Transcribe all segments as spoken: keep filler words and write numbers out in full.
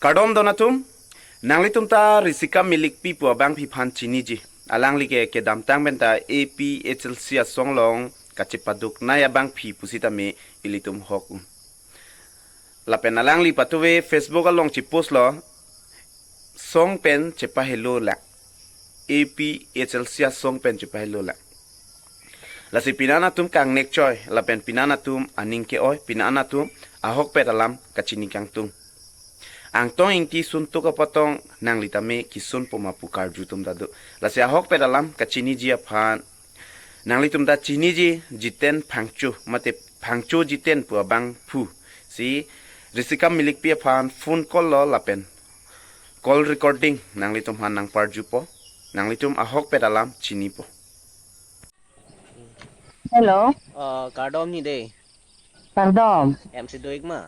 Kardom don atum, nanglitum ta Risikam Milikpi pu abangpi aphan chiniji. Alangli ke kedamtang pen ta A P H L C asong along kachepaduknei abangpi pusitame ilitum ahok un. Lapen alangli patuve Facebook along chepostlo, song pen chepahelo lang. A P H L C asong pen chepahelo lang. Lasi pini an atum kangnek choi, lapen pini an atum aning ke-oi, pini an atum ahokpet alam kachini kangtung. Angtong Ingti suntuk apatong nangli tame kesunpo ma pu karju atum ta do. Lasi ahokpet alam kachiniji aphan nanglitum ta chiniji Jiten Phangcho, mate Phangcho Jiten pu abangphu si Risikam Milikpi aphan phone call lo lapen call recording nanglitum aphan nangparjupo, nanglitum ahokpet alam chinipo. Hello. Uh, kardom ni dei. Kardom. M C do ik ma?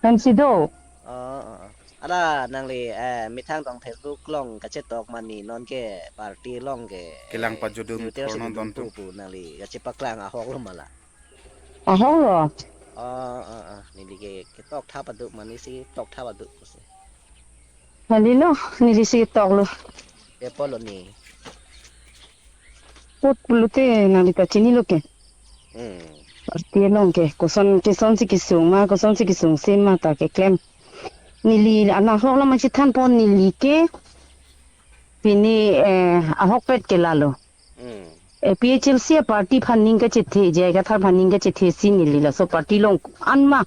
M C do. Uh, uh, uh. Ada nangli eh methang tong Facebook along kachetok mani non ke party along ke kelang eh, pajudun neutral si korno dun don tu tu. Pu nangli kachepaklang ahok lo ma la. Ahok lo. Uh, uh, uh. Neli ke ketok tha padu mani si tok tha padu si. Halilo, neli si tok lo. Epo lo ni. Put pulote nangli ta chinilo ke. Hmm. Party along ke, koson, koson si kesung ma, koson si kesung si ma ta keklem. Neli ana ahok lo ma chethanpo neli ke. Pini eh ahokpet ke lalo. Hmm. A P H L C aparty aphan ning kachethe, J I Kathar aphan ning kachethe si neli laso party along an ma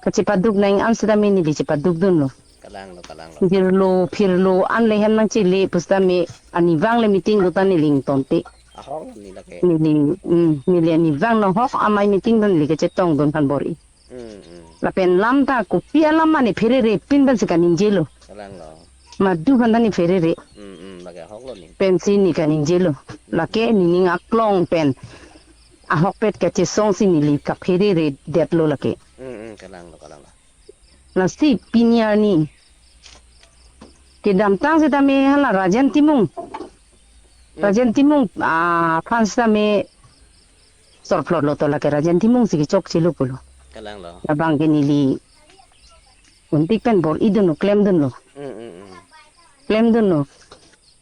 kachepaduknei an sitame neli chepaduk dunlo. Kalang lo, kalang lo. Phirlo, phirlo, an le hem nangchele pusitame arnivang le meeting do ta neli ingtonte. Ahok lo ni lake. Neli, mm, neli arnivang nahok amei meeting do neli kachetong dun aphan bor-i. Mm, mm. Lapen lam ta kopi alam mane pherere pin pensi kaningjelo. Kalang lo. Madu aphan ta ne pherere. Mm, mm, lake ahok lo ni. Pensi ne kaningjelo. Lake nening aklong pen ahokpet kachesong si neli kapherere detlo lake. Mm, mm, kalang lo, kalang lo. Lasi pini arni kedamtang sitame hala Rajen Timung. Hmm. Rajen Timung, ah, aphan sitame sorplot lo to lake Rajen Timung si kechokchelo pulo. Kalang lo. Labang ke neli untik pen bor-i dunlo, klem dunlo. Hmm, hmm, hmm. Klem dunlo.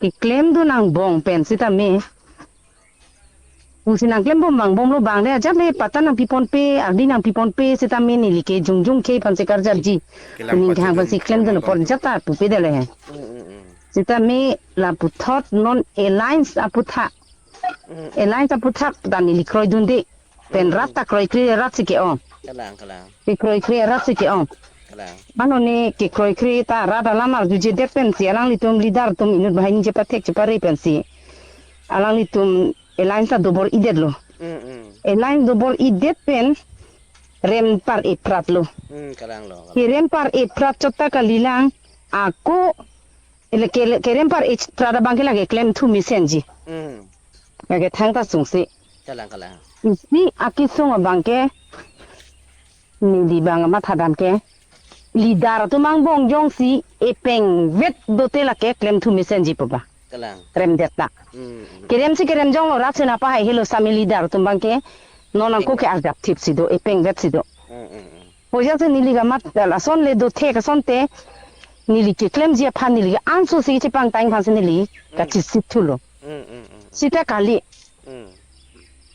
Keklem dun angbong pen sitame pusi nangklembom vangbomlo, bang le ajat le patta nangpiponpe, ardi nangpiponpe sitame neli ke jongjong khei aphan si karjapji. Kelang kuning pajudun kehang aphan si klem dun korno apor don tu. Jat ta pupe dele he. Mm, mm, mm. Sitame laputhot non alliance aputhak. Mm. Alliance aputhak ta neli kroidunde. Pen, mm, rat ta kroikre rat si ke-ong. Kalang, kalang. Kekroikre rat si ke-ong. Kalang. Ano ne kekroikre ta rat alam arjujedet pensi alanglitum leader atum inut banghini chepathek chepare pensi alanglitum alliance ta dobor-i detlo. Mm, mm. Alliance dobor-i det pen rem par-e pratlo. Mm, kalang lo, kalang. Kerem par-e prat chot ta kalilang, ako ele ke, kerem par-e prat abang ke lake klemthu mesenji. Mm. Lake thangta sungse. Kalang, kalang. Isi akesung abang ke neli bang mathadam ke leader atum angbong jongsi epeng vet dote lake klemthu mesenji pu ba. Kalang. Remdet ta. Hmm, hmm. Kerem si kerem jonglo, rat si nangpahai helo sami leader atum abang ke non ako, iya, ke arjapthip si do, epeng vet si do. Hmm, hmm, hmm. Pojak si neli kamat lason le dothek asonte neli keklemji aphan neli ke anso si chepangtang aphan si neli, hmm, kachisip thulo. Hmm, hmm, hmm. Sita kali. Hmm.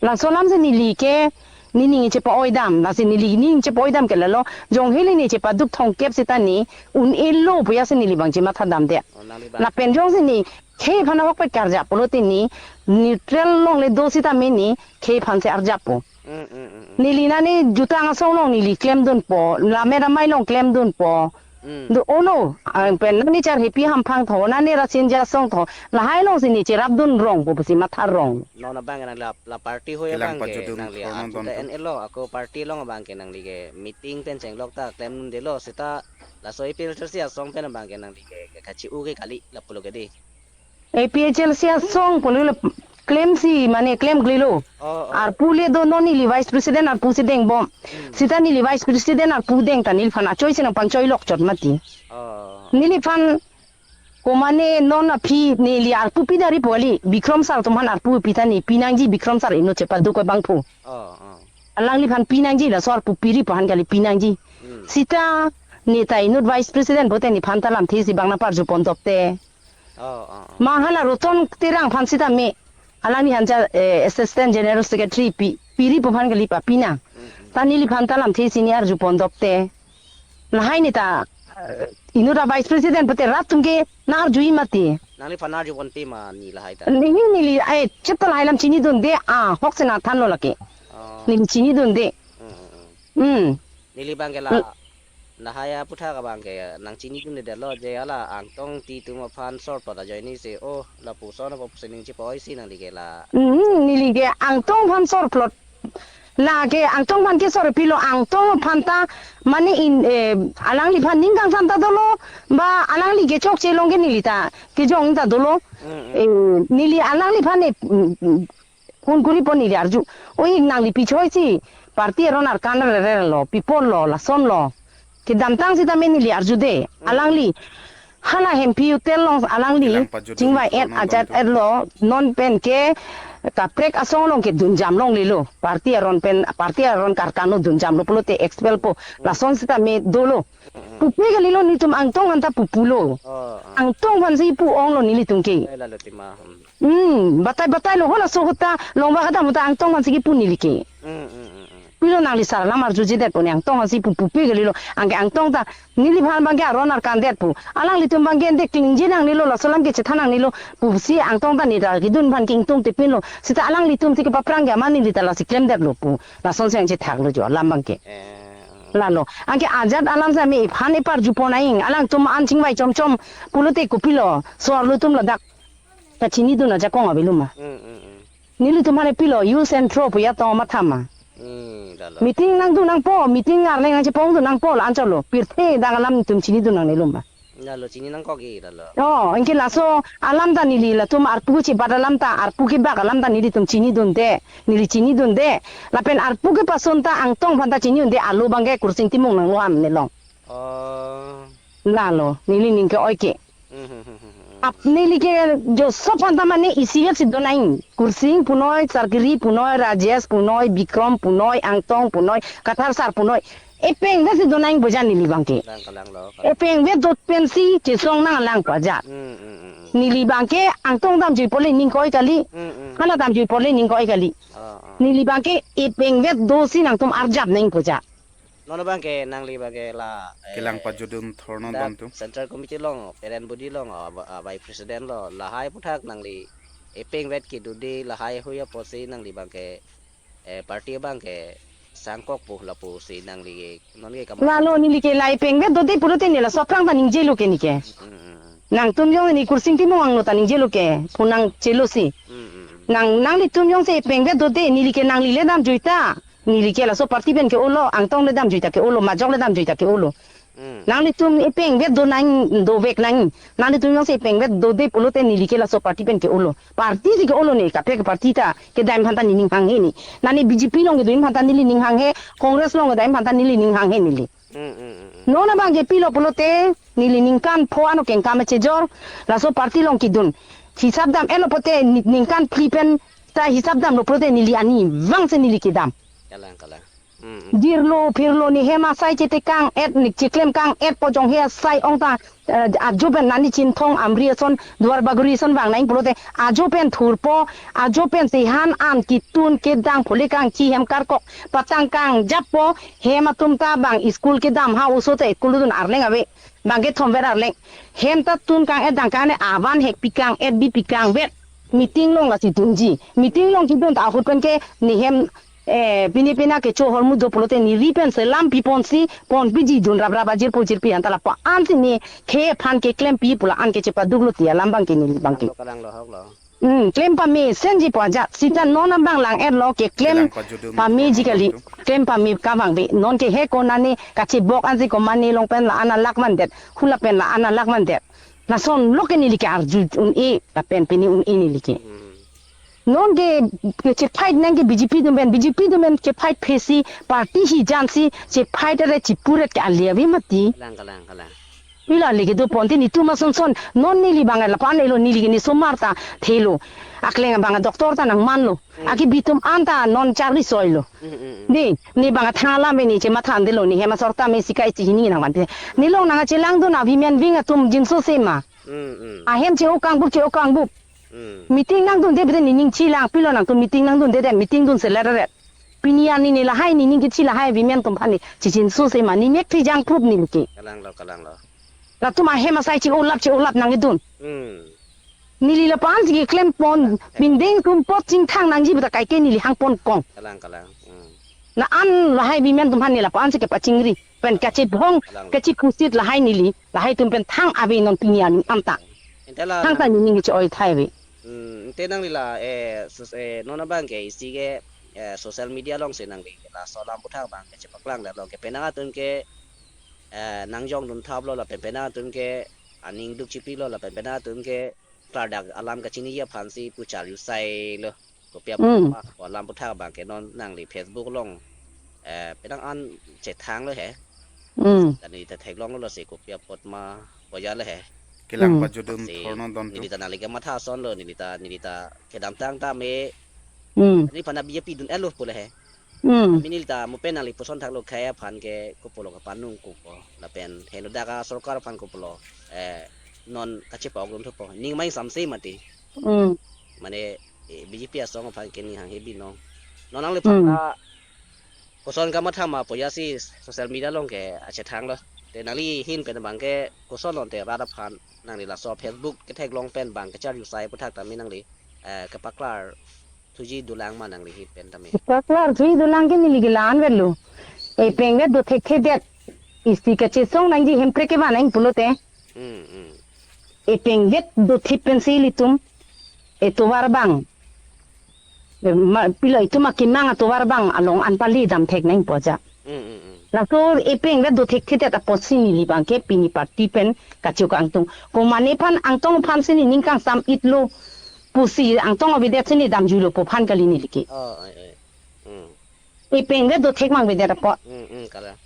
Laso alam si neli ke nening chepa-oidam, lasi neli ning chepa-oidam ke lalo, jong heli ne chepaduk thomkep sita ne un-elo puya si neli bang chemathadamde. Oh, nangli bang. Lapen jongsi ne khei aphan ahokpet karjap pulote ne neutral along le do sitame ne khei aphan si arjappo. Mm, mm, mm, mm. Neli nane jutang asong along neli klemdunpo, lammet amei along klemdunpo. Mm. Do ono, ah, pen nani Charhepi Hamphang tho, nani Rasinja asong tho, lahai along si ne cherapdun rongpo pusi matha rong. Non abang nang la, la party hoi, kelang abang ke pajudun nangli korno atum don ta tu. N L O, ako party along abang ke nangli ke meeting pen chenglok ta klemdundelo, sita laso A P H L C asong pen abang ke nangli ke, ke kachi-u ke kali lapulo ke di. A P H L C asong pulo le klemsi mane klemklelo. Oh, oh. Arpu le do, non neli vice president arpu si dengbom. Hmm. Sita neli vice president arpu deng ta neliphan achoi si nangpangchoilok chot mati. Oh. Neliphan komane non aphi neli arpu pidari puali Bikram sir atum aphan arpu pi ta ne pinangji, Bikram sir inut chepaduk abangphu. Oh, oh. Alangliphan pinangji, laso arpu piri pu aphan kali pinangji. Hmm. Sita Neta inut vice president pute nephan ta lamthe isi bang nangparju pon dokte. Oh, oh, oh. Ma hala Roton Terang aphan sitame, alangli aphan ja, eh, assistant general secretary pi, piri pu aphan kali pa pinang. Mm, mm. Ta neliphan ta lamthe isi ne arju pon dokte. Lahai neta, eh, inut a vice president pute rat atum ke nang arju-i mati. Nangliphan nang arju ponpe ma ne lahai ta? Neli, neli, eh, chip ta lahai alam chinidunde, ah, hok si nangthanlo lake. Oh. Neli chinidunde. Mm, mm, mm. Hmm. Neli bang ke la, L- lahai aphuthak abang ke nang chinidundedetlo je hala Angtong Titum aphan sorplot ajoine si, oh, lapuson apot pusi ning chipa-oi si nangli ke la. Hmm, neli ke Angtong aphan sorplot. Lake Angtong aphan ke sor pilo, Angtong aphan ta mane in, eh, alangliphan ning kangsam ta dolo, ba alangli kechokche along ke neli ta kejong ta dolo. Mm, mm. Eh, neli alangliphan ne, mm, mm, phone kuri pon neli arju. Oi, nangli pi choi si party aron arkan rerelo, pi ponlo, lasonlo. Kedamtang sitame neli arjude. Mm. Alangli hala Hemphiu Hotel along alangli Kelang pajudun chingvai-et, thorna ajat-etlo, non pen ke kaprek asong along ke dunjam longlelo. Party aron pen, party aron karkan along dunjamlo pulote expel po. Mm. Lason sitame dolo. Mm, mm. Pupe kalilo, netum Angtong aphan ta pupulo. Oh, oh. Angtong aphan si pu-onglo nelitum ke. Eh, lalo tima, hmm. Hmm, batai batailo, halaso ahut ta longba kadam ahut ta Angtong aphan si kipu neli ke. Mm, mm, mm, mm. Pilo nangli sar alam arjujedet pon, Angtong aphan si pu, pupe kalilo. Anke Angtong ta neliphan bang ke aron arkandet pu. Alanglitum bang ke ende klingje nangnelo, laso alam ke chethan nangnelo pusi Angtong ta neta kedun aphan ke ingtungte pinlo. Sita alanglitum si kepaprang ke amat neli ta lasi klemdetlo pu. Lason si ang chethaklo jo alam bang ke. Eh, eh. Lalo. Anke ajat alam sitame iphan eparju pon aing. Alangtum an chingvai chomchom pulote kopilo. So-arlo atum ladak kachinidun ajakong avelo ma. Mm, mm, mm. Nelitum aphan pilo, use and throw pu ya tong matha ma. Mm, lalo. Meeting nangdun nangpo, meeting arleng nangchepongdun nangpo, la-an cholo. Pirthe dak alam netum chinidun nangnelo ma. Lalo, chini nangkok-i, lalo. Oh, anke laso alam ta neli latum arpu chebat alam ta, arpu kebak alam ta nelitum chinidunde, neli chinidunde. Lapen arpu kepason ta Angtong aphan ta chinidunde, alo bang ke Kursing Timung nanglo am nelong. Oh. Lalo, neli ning ke-oi ke. Hmm, hmm, hmm, hmm, hmm. Ap neli ke joso aphan ta mane isivet si do nang. Kursing punoi, Sarkiri punoi, Rajesh punoi, Bikrom punoi, Angtong punoi, Kathar sar punoi. Epengvet si do nang bojan neli bang ke. Kalang, kalanglo, kalang. Epengvet dot pensi chesong nanglang pu ajat. Hmm, hmm, hmm, hmm. Neli bang ke Angtong damjui pole ning ke-oi kali. Hmm, hmm. Hala damjui pole ning ke-oi kali. Ah, ah. Neli bang ke epengvet dosi nangtum arjap nang pu ajat. Non abang ke nangli bang ke la, eh, Kelang pajudun thorna dak don tum. Central Committee along, parent body along, ah, ba-, ah, vice president lo, lahai aphuthak nangli epengvet kedo de, lahai hui apotsi nangli bang ke, eh, party abang ke sangkok pu lapusi nangli non ke kam. Lalo neli ke la epengvet dode pulote neli laso aphrang ta ningjelo ke neli ke. Mm, mm, mm. Nangtum jong neli Kursing Timung angno ta ningjelo ke, pu nangchelosi. Mm, mm, mm. Nang, nanglitum jongsi epengvet dode, neli ke nangli le damjui ta. Neli ke laso party pen ke-olo, Angtong le damjui ta ke-olo, majok le damjui ta ke-olo. Hmm. Nanglitum epengvet do nang, dovek nang. Nanglitum jongsi epengvet dode pulote neli ke laso party pen ke-olo. Party si ke-olo ne, kaprek party ta kedam aphan ta neli ning hanghe ne. Nani B J P along kedo aphan ta neli ning hanghe, Congress along kedam aphan ta neli ning hanghe neli. Hmm, hmm, hmm, hmm. Non abang ke pilo pulote, neli ningkan pho ano kengkam chejor, laso party along kedun. Hisap dam-etlo pote ni-, ningkan phli pen ta hisap damlo pulote neli ani vangsi neli kedam. Kalang, kalang. Hmm, hmm. Dirlo, phirlo, ne hem asai chetekang-et, ne cheklem kang-et pu jong he asai ong ta, eh, ajo pen nani Chinthong, Amri ason, Duarbagori ason vang nang pulote, ajo pen thurpo, ajo pensi han an ketun kedang phule kangchi hem karkok patang kangjappo, hem atum ta bang school kedam ha oso ta school dun arleng ave. Bang kethom ver arleng. Hem ta tun kang-et dang kang-et avan hek pi kang-et bi pi kangvet. Meeting along lasi dunji. Meeting along kedun ta ahut pen ke ne hem, eh, pini pina kecho ahormu do pulote ne ri pen selam pi ponsi ponpiji dun raprap ajirpo jirpi aphan ta lapu-an si ne khei aphan keklempi pu la-an ke chepaduklo ti alam bang ke neli bang ke. Kalang lo, kalang lo, hok lo. Hmm, klem pame senji pu ajat. Sita non abang lang-etlo keklem Kelang pajudun pameji kali. Tum. Klem pame kavang ave. Non ke he konane kachebok ansi komane along pen la-an alak vandet. Hula pen la-an alak vandet. Lasonlo ke neli ke arju un-e, lapen pini un-e neli ke. Hmm. Non ke, ke chefight nang ke B J P atum pen, B J P atum pen chefight phesi, party hijan si, chefight re chipuret ke ali ave mati. Kalang, kalang, kalang. Pilo lake do ponte netum asonson non neli bang lapu-an elo neli ke ne somar ta thelo. Akleng abang doctor ta nangmanlo. Hmm. Akebi atum anta non charli soilo. Hmm, hmm, hmm. Ne, ne bang thang alam ne chematha-an detlo ne hem asor tame sika isi hini nangvante. Ne along nangchelangdun a women wing atum jinso sema. Hmm, hmm. Ahem che-o kangbup che-o kangbup. Hmm. Meeting nangdunde bede nening chelang pilo nangtum meeting nangdunde de meeting dunse leret. Pini arni ne lahai nening kechi lahai women atum aphan ne chichinso sema ne mek thijang proof neli ke. Kalanglo, kalanglo. Latum ahem asai che-olap che-olap nangkedun. Hmm. Neli lapu-an si keklem pon bindeng atum apot chingthang nangji beta kaike neli hangpon kong. Kalang, kalang. Hmm. La-an lahai women atum aphan ne lapu-an si kepachingri. Pen kachebhong, kalang, kachipusit lahai neli, lahai atum pen thang ave non pini arni anta. Ante la thang ta nang nening che-oi thai ave. Hmm, ante nangli la, eh, sus-, eh, non abang ke isi ke, eh, social media alongsi nangli laso alam aputhak abang ke chepaklang detlo ke penang atum ke, eh, nangjongdun thaplo lapen penang atum ke aning duk chipilo lapen penang atum ke klardak alam kachiniji aphansi pu charju sailo. Kopi apot, mm, ma, pu alam aputhak abang ke non nangli Facebook along, eh, penang an chethanglo he. Mm. Tani ta theklonglo si kopi apot ma pu ajat le he. Kelang, mm, pajudun, si thornon don tu. Neli ta nangli kematha asonlo, neli ta, neli ta kedamtang tame. Mm. Neliphan B J P dun-etlo pule he. Hmm. Mini ta mo pen nangli puson thaklo khei aphan ke kopilo kapanung kopo. Lapen henodak asorkar aphan kopilo, eh, non kachepa-ok dun thupo. Ning mai samse mati. Hmm. Mane, eh, B J P asong aphan ke ning hanghe binong. Non nangliphan, hmm, ta koson kamatha ma pu ajatsi social media along ke achethanglo. Te nangli ahin pen abang ke koson non te rat aphan nangli laso Facebook ketheklong pen abang kecharju sai aputhak tame nangli, eh, kepaklar thuji dolang ma nangli ahin pen tame? Paklar thuji dolang ke neli ke la-an avelo. Epeng vet do thekthedet. Isi kachesong nangji hemprek kevan nang pulote. Hmm, hmm. Epeng vet do thip pensi ilitum. Etovar abang. E, ma, pilo itum akemang atovar abang along an pali damthek nangpo ja. Hmm, hmm, hmm. Laso epeng vet do thekthedet apotsi neli abang ke pini party pen kacho kangtung. Komane aphan angtong aphansi nening kangsam-itlo. Pusi angtong avedetsi ne damjulo pu aphan kali neli ke. Oh, oi, oi. Hmm. Epeng vet do thek mang avedet apot. Hmm, hmm, kalang.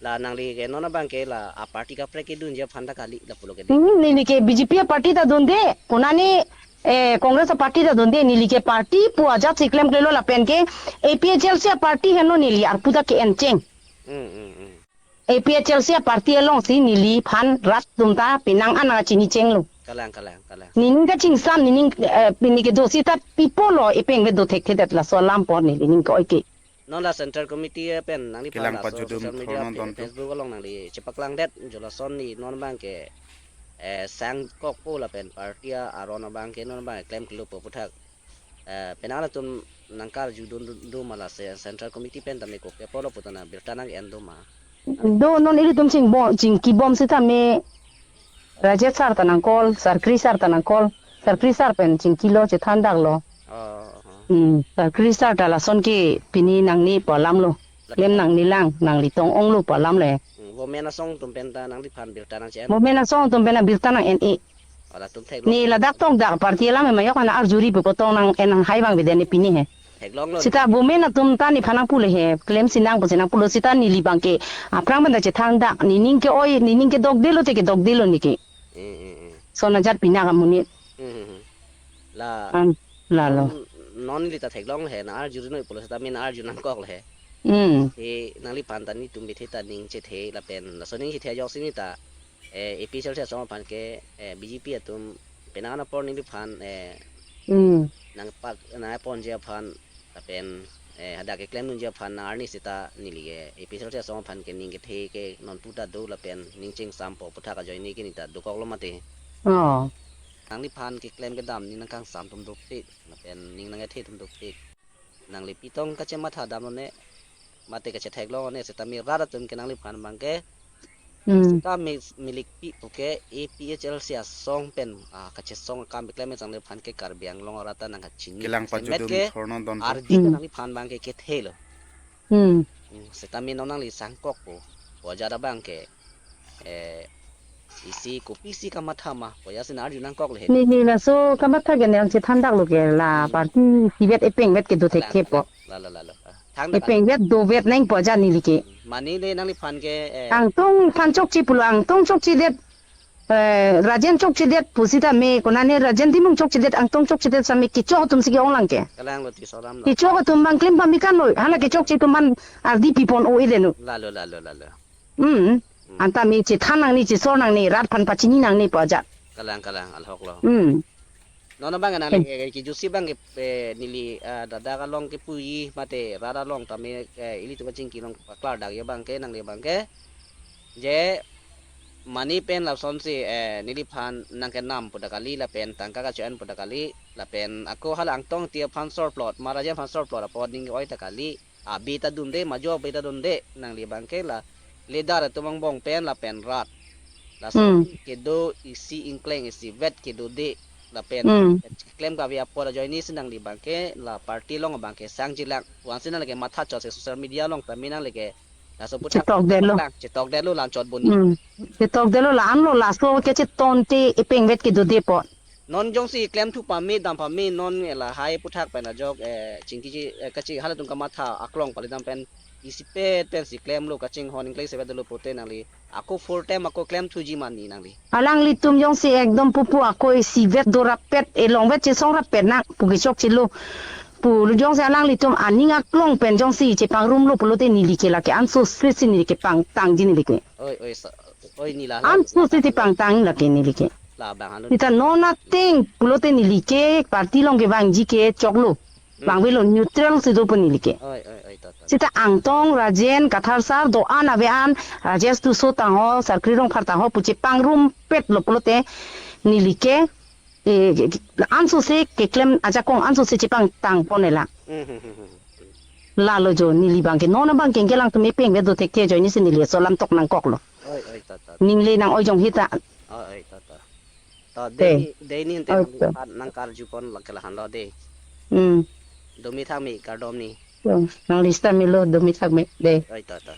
La nangli ke non abang ke la a party kaprek kedunji aphan ta kali lapulo ke de. Hmm, neli ke B J P a party ta dunde. Konane, eh, Congress a party ta dunde. Neli ke party pu ajatsi klemklelo lapen ke A P H L C a party henlo neli arpu ta ke-encheng. Hmm, hmm, hmm. A P H L C a party alongsi neliphan rat atum ta penang an nangkachini chenglo. Kalang, kalang, kalang. Nening kachingsam, nening, eh, pini kedo seta pipolo epeng vet do thekthedet laso alam apot neli ning ke-oi ke. Non la Central Committee pen nangliphan kelang laso pajudun social media thornon pe-, don tu. Facebook along nangli chepaklangdet jo lason ne non abang ke, eh, sangkokpo lapen party a aron abang ke non abang klemklelo pu aputhak. Eh, penang atum nangkarjudun do ma la se Central Committee pen tame kopi apotlo pu ta nang birta nang-en do ma? Do non ilitum chingbo-, chingkibom sitame Rajesh sir ta nang-call, Sarkri sir ta nang-call, Sarkri sir pen chingkilo chethandaklo. Oh, oh. Hmm, Sarkri sir ta lason ke pini nangne pu alamlo. Lem nangnelang, nangli tong-onglo pu alam le. Hmm, women asong atum pen ta nangliphan birta nang-en. Women asong atum pen birta nang-en-e. Ala atum theklo. Ne ladak tokdak party alam ma yok ana arjuri pu kotong nang-en nanghai abang avedet ne pini he. Theklonglo. Seta women atum ta nephan nangpu le he. Klemsi nang pusi nangpulo seta neli abang ke aphrang pen ta chethandak. Nening ke-oi, nening kedokdelo te kedokdelo ne ke. Hmm, hmm, hmm. Lason ajat pini amonit. Hmm, hmm, hmm. La. An, lalo. Non, non neli ta theklong le he, nang-arjuri noi pulo seta min arju nangkok le he. Hmm. He nangliphan ta netum bithe ta ning chethe lapen laso ning chethe ajoksi ne ta, eh, A P H L C asong aphan ke, eh, B J P atum penang apor neliphan, eh, hmm, nangpak nangponji aphan lapen, eh, hadak keklemdunji aphan nang-arni seta neli ke A P H L C asong aphan ke ning kethe ke non pu ta do lapen ning chingsampo aputhak ajoine ke ne ta dokoklo mati. Oh. Nangliphan keklem kedam ne nangkangsam atum dopik lapen ning nangkethe atum dopik. Nangli pitong kachematha damlo ne, mate kachetheklong ne, seta mi rat atum ke nangliphan abang ke, hmm, seta mi, milik pi puke A P H L C asong pen, ah, kachesong akam keklem chang nangliphan ke Karbi Anglong arat ta nangkachini. Kelang semet pajudun ke thornon don tu. Ardi ke, hmm, nangliphan abang ke kethelo. Hmm. Hmm, seta mi non nangli sangkokpo. Pu ajat abang ke, eh, isi kopisi kamatha ma pu ajatsi nang-arju nangkok le he. Ne, ne laso kamatha ke nang chethandaklo ke la, hmm, party isivet epeng vet kedo thekthepo. La, la, la, la. Ah, thandak. Epeng vet dovet nangpo ajat neli ke. Mane le nangliphan ke, eh, angtong aphan chokche pulo angtong chokchedet. Eh, Rajen chokchedet pusita me, konane Rajen Timung chokchedet, Angtong chokchedet sami kecho atum si ke-ong lang ke. Kalang lo, tiso alam lo. Kecho atum bang klem pame kan lo, hala kechokche atum man ardi pipon o-e denu. Lalo, lalo, lalo. Hmm. Hmm. Anta me chethan nangne, chesor nangne, rat aphan pachini nangne pu ajat. Kalang, kalang, ahok lo. Hmm. Non abang nang, eh, kejutsi abang ke, eh, neli, eh, ladak along kepuji mate rat along tame, eh, ilitum kachingki along paklardak abang ke, nangli abang ke. Je, mane pen lapusonsi, eh, neliphan nangkenam puta kali, lapen tangka kacho-en puta kali, lapen ako hala Angtong Engti aphan sorplot, ma Rajen aphan sorplot apot ning oi ta kali, abi ta dunde, majo abi ta dunde, nangli abang ke la leader atum angbong pen lapen rat. Laso Hmm. kedo isi ingkleng isivet kedode lapen Hmm. klem kave apot ajoine si nangli abang ke la party along abang ke sangjilang. Vangsi nangli ke matha chotsi social media along tame nangli ke laso aputhak Chetokdetlo. Lang, chetokdetlo lang chot boni. Hmm. Chetokdetlo la-an lo laso kechetonte epengvet kedode apot. Non jongsi klemthu pame dam pame non lahai aputhak pen ajok, eh, chingkiji, eh, kachi halatum kamatha aklong palidam pen isipet pensi klemlo, kachinghon ingkleng isivet dolo pute nangli ako full time ako klemthuji ma ne nangli. Alanglitum jongsi ekdom pupu ako isivet do rappet, elongvet chesong rappet nang pu kechokchelo. Pu jongsi alanglitum aning aklong pen jongsi chepangrumlo pulote neli ke lake ansose si neli ke pangtangji neli ke. Oi, oi, sa-, oi, nila. Ansose si pangtang lake neli ke. Labang halo. Sita non ateng pulote neli ke party along kevangji ke choklo. Hmm. Vangvelo, neutral si do pu neli ke. Oi, oi, oi, to, to. Sita Angtong, Rajen, Kathar sar, do-an ave-an, Rajesh Tisso tangho, Sarkri Rongphar tangho pu chepangrumpetlo pulote neli ke, eh, ansose keklem ajakong ansose chepangtangpon-e la. Hmm, hmm, hmm, hmm. Lalo jo, neli abang ke non abang ke kelangtum epengvet do thekthe ajoine si neli laso alam tok nangkoklo. Oi, oi, to, to. Ning le nang-oi jong hita. Oi, oi, to, to. To, Te. Dei ni, dei ni ante Oi, nang to. Pat nangkarjupon lake lahan lo dei. Hmm. Domi thak me, kardom ni. To, nangli sita melo, domi thak me, dei. Oi, to, to.